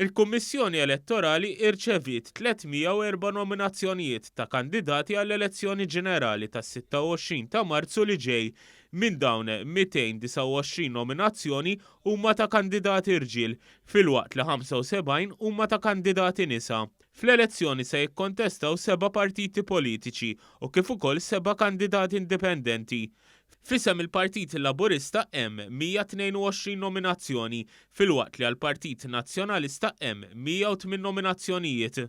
Il-Kummissjoni Elettorali irċeviet 304 nominazzjonijiet ta' kandidati għall-elezzjoni ġenerali tas-26 ta' Marzu li ġej. Minn dawn 229 nominazzjoni huma ta' kandidati rġiel, filwaqt li 75 huma ta' kandidati nisa. Fl-elezzjoni se jikkontestaw seba' partiti politiċi u kif ukoll seba' kandidati indipendenti. F'isem il-Partit Laburista hemm 122 nominazzjoni, filwaqt li għall-Partit Nazzjonalista hemm 108 nominazzjonijiet.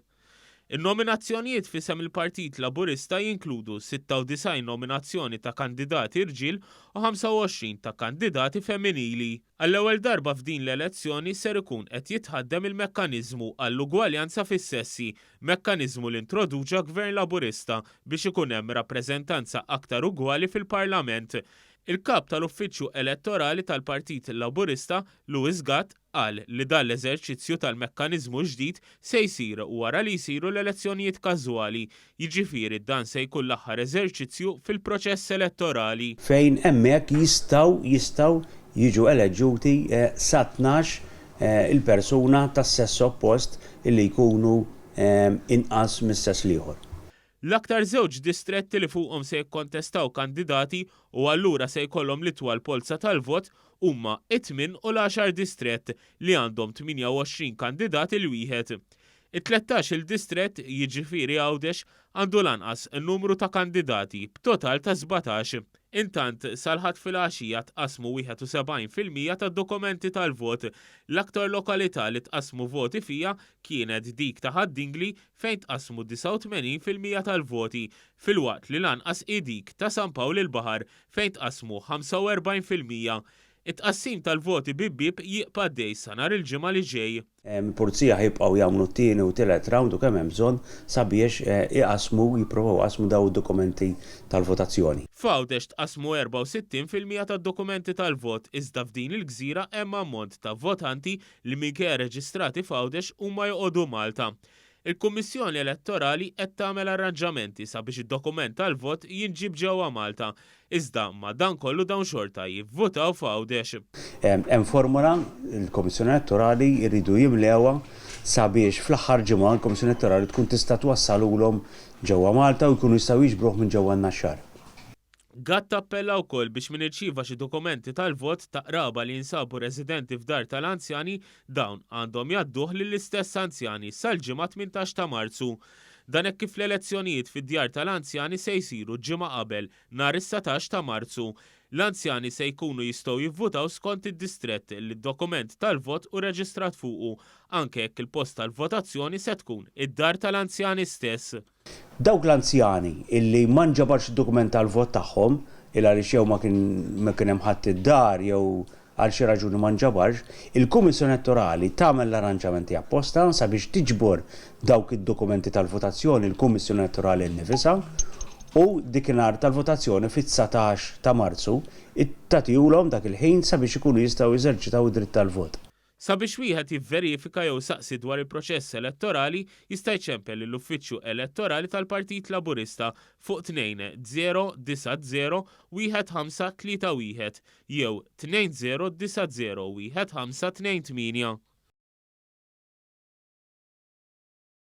In-nominazzjonijiet f'isem il-Partit Laburista jinkludu 96 nominazzjoni ta' kandidati rġiel u 25 ta' kandidati femminili. Għall-ewwel darba f'din l-elezzjoni ser ikun qed jitħaddem il-mekkaniżmu għall-ugwaljanza fis-sessi, mekkaniżmu li introduċa Gvern Laburista biex ikun hemm rappreżentanza aktar ugwali fil-Parlament. Il-Kap tal-Uffiċċju Elettorali tal-Partit Laburista, Louis Gatt, qal li dan l-eżerċizzju tal-mekkaniżmu ġdid se jsir wara li jsiru l-elezzjonijiet każwali, jiġifieri dan se jkun l-aħħar eżerċizzju fil-proċess elettorali. Fejn hemmhekk jistgħu jistgħu jiġu eleġġuti sa 12 il-persuna tas-sess oppost illi jkunu inqas mis-sess l-ieħor. L-aktar żewġ distretti li fuqhom se jikkontestaw kandidati u allura se jkollhom l-itwal polza tal-vot huma it-tmien u l-għaxar distrett li għandhom 28 kandidat il-wieħed. It-13-il distrett, jiġifieri Għawdex, għandu l-anqas numru ta' kandidati, b'total ta' 17. Intant, sal-Ħadd filgħaxija tqassmu 71% tad-dokumenti tal-vot. L-aktar lokalità li tqassmu voti fiha kienet dik ta' Ħad-Dingli fejn tqassmu 89% tal-voti, filwaqt li l-anqas hi dik ta' San Pawl il-Baħar fejn tqassmu 45%. It-tqassim tal-voti bieb bieb jibqa' għaddej sa nhar il-Ġimgħa li ġej. Il-Pulizija ħa jibqgħu jagħmlu t-tieni u tielet round u kemm hemm bżonn sabiex iqassmu, jipprovaw iqassmu dawn id-dokumenti tal-votazzjoni. F'Għawdex tqassmu 64% tad-dokumenti tal-vot iżda f'din il-gżira hemm ammont ta' votanti li minkejja reġistrati f'Għawdex huma joqogħdu Malta. Il-Kummissjoni Elettorali qed tagħmel arranġamenti sabiex id-dokument tal-vot jinġieb ġewwa Malta, iżda madankollu dawn xorta jivvutaw f'Għawdex. Hemm formola l-Kummissjoni Elettorali jridu jimlewha sabiex fl-aħħar ġimgħa l-Kummissjoni Elettorali tkun tista' twassalulhom ġewwa Malta u jkunu jistgħu jiġbruh minn ġewwa n-Naxxar. Gatt appella wkoll biex min irċieva xi dokumenti tal-vot ta' qraba li jinsabu residenti f'dar tal-anzjani, dawn għandhom jgħadduh lill-istess anzjani sal-Ġimgħa 18 ta' Marzu. Dan hekk kif l-elezzjonijiet fid-djar tal-anzjani se jsiru ġimgħa qabel, nhar is-satax ta' Marzu. L-anzjani se jkunu jistgħu jivvutaw skont id-distrett li d-dokument tal-vot hu reġistrat fuqu, anke jekk il-post tal-votazzjoni se tkun id-dar tal-anzjani stess. Dawk l-anzjani illi ma nġabarx id-dokument tal-vot tagħhom, il għaliex jew ma kien ma kien hemm ħadd id-dar jew għal xi raġuni ma nġabarx, il-Kummissjoni Elettorali tagħmel l-arranġamenti apposta sabiex tiġbor dawk id-dokumenti tal-votazzjoni l-Kummissjoni Elettorali nnifisha u dikinhar tal-votazzjoni fit-19 ta' Marzu tagħtihulhom dak il-ħin sabiex ikunu jistgħu jeżerċitaw id-dritt tal-vot. Sabiex wieħed jivverifika jew jsaqsi dwar il-proċess elettorali, jista' jċempel lill-Uffiċċju Elettorali tal-Partit Laburista fuq 2090 1531 jew 2090 1528.